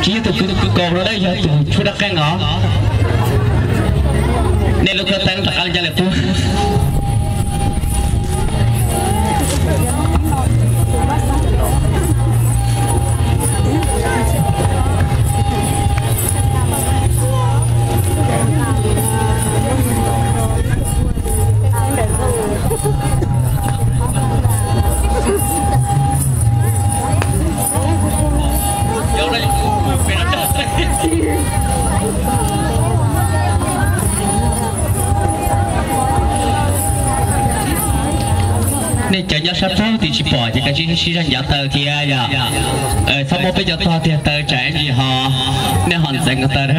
Tsis yog tus kwv kaus no, yog tus tshuab dab qeej os. Nej lub koj teeb rov qab li ncaj li qub. Nej cov nyob sab pem tim tsis pom ces kav tsij sib zog ncav taw thiab yom. Txhob muab peb cov tog tiag taw tsam ib ntsis ho nej ho ntxeev taw na.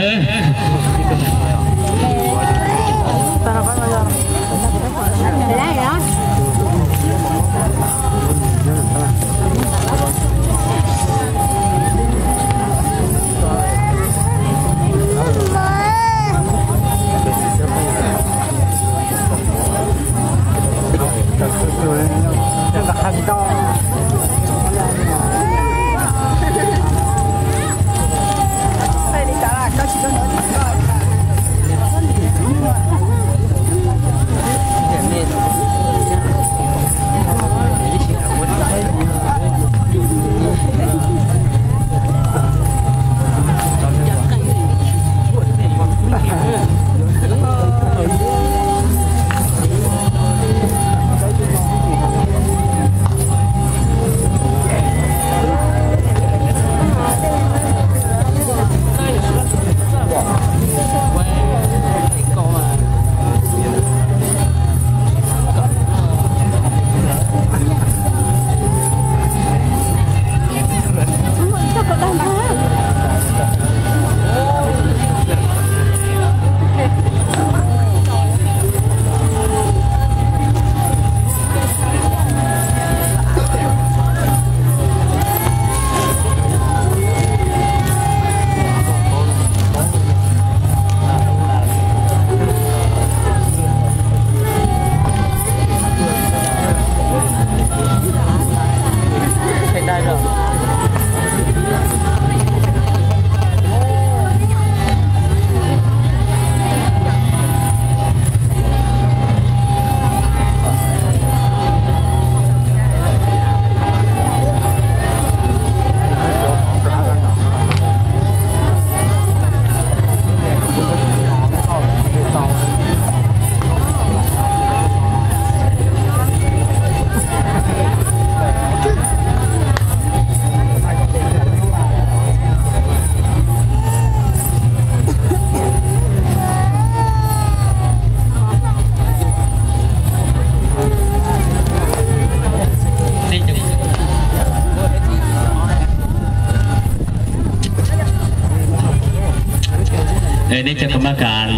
Nej cov kam maj kam,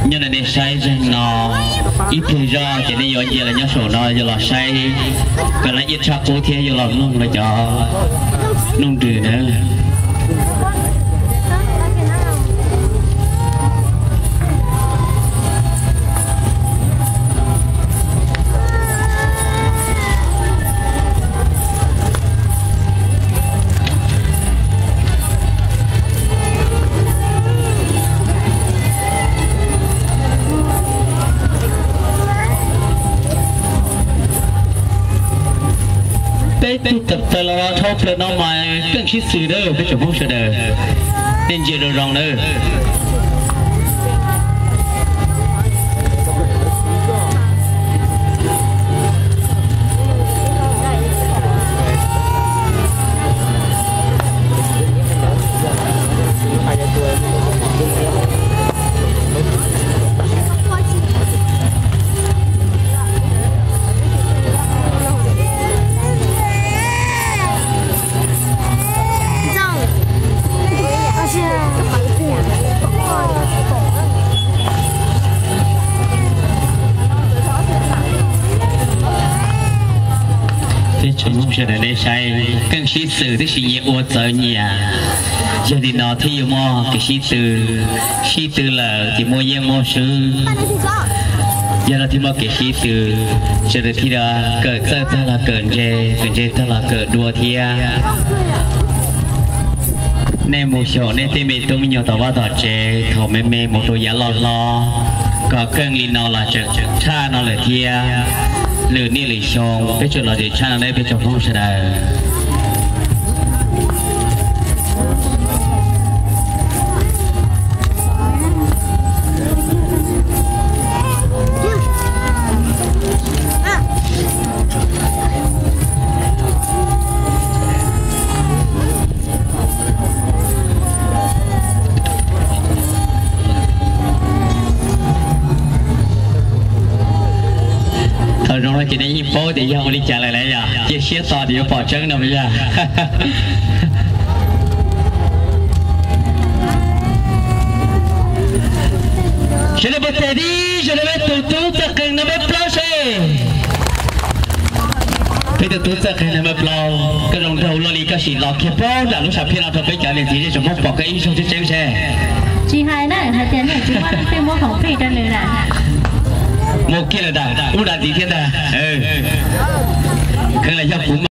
nyob no nej saib zeeg no ib pliag zoj ces nej yuav cia los nyob saum no yuav los saib kom lawv ib tshaj qub thiab yuav los mloog lawv cov nuj nrws na. Peb tug tawm plaws los dhau plaws no mas keej sib xws na peb tsoom Hmoob sawv daws, nej ntsia zoo zoo na. Peb tsoom Hmoob sawv daws nej saib, keej sib xws tab sis nyias ua txawv nyias. Yog li no thiaj yuav muaj kev sib tw, sib tw lawm ces muaj yeej muaj swb. Yog no thiaj muaj kev sib tw, sawv daws thiaj kawm txawj tag los kawm ntse, kawm ntse tag los kawm dua thiab. Nej mus xyaum nej tej me tub me nyuam tom vaj tom tsev thaum me me mus rau yav loj hlob, kom keej li no los tseem tshaj no lawm thiab. Lwm niaj lwm xyoo peb tsuas los tseem tshaj no nawb peb tsoom Hmoob sawv daws. Thaum zoo no ces nej yeej paub tias yog ua li cas lawm lauj, yog cia siab tos tias yuav pom tseeb no mas yog. Sawv daws pov tes dib, sawv daws peb tus tub txawj qeeg no peb plaub seb. Peb tus tub txawj qeeg no peb plaub, koj zoo nraug loj li koj sim los kiag plaub nram lub sam phiaj no rau peb cov niam txiv zej tsoom Hmoob pom koj ib zaug tseeb tseeb seb. Tsis hais na, hais tias nej tsis muab leej twg muab khoom plig rau nws na. Muaj kiag lawm ntag, ub dab ntxiv thiab ntag. Kheev los yog kuv